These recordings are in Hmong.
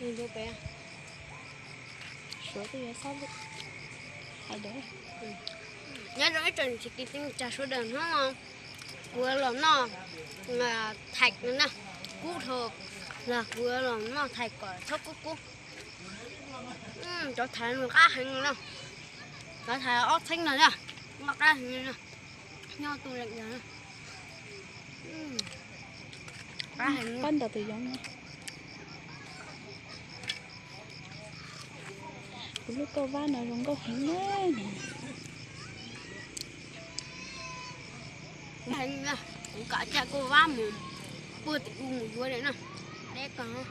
Nyob zoo ib tsoom niam txiv kwv tij neej tsa sawv daws, hnub no kuv yuav los noj thais no na, kub dhau, los kuv yuav los noj thais kom txhob kub kub. Cov thais no qab heev no na, cov thais ob txheeb no na, noj qab heev no, nyob tu leem ntawd. Qab heev, qab ntaus tus yoov no. Kuv lub kauj vab no zoo nkauj heev na. Heev na, kuv kam caj kauj vab mus puag tim u mus yuav li na. Deb kawg.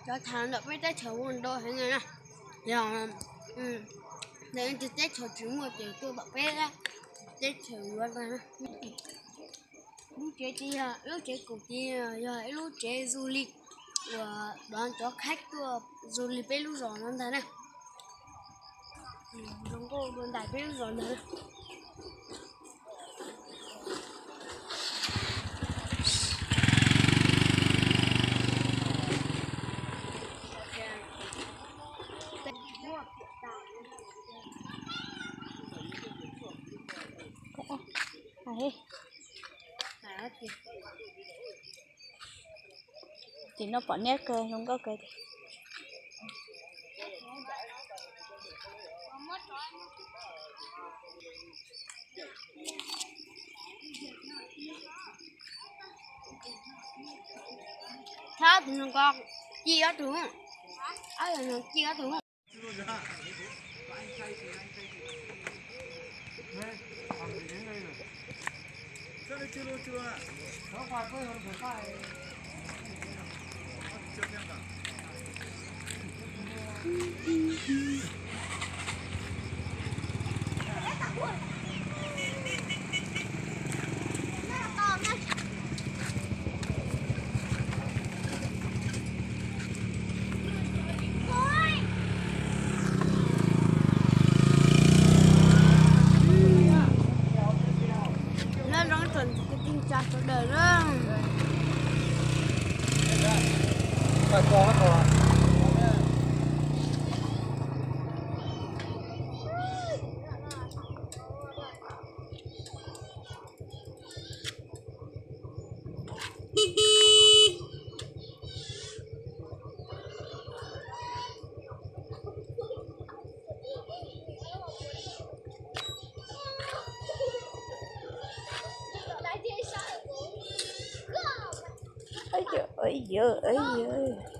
Cov thais ntawm peb teb chaws ua ntau heev na. Yog leej twg teb chaws tsis muaj ces tuaj tom peb teb chaws yuav ntag. Lub tsev ces yog lub tsev kaum ces yog ib lub tsev du lịch uas đón cov khách tuaj du lịch peb lub zos no ntag na. Zoo nkauj dua ntais peb lub zos ntag. Tim no pom niab kawg, zoo nkauj kawg tiag. Thab tus no ko, ci ob tug, ci ob tug. Nyob zoo tsoom kwv tij neej tsa sawv daws na. Ib yam, ib yam.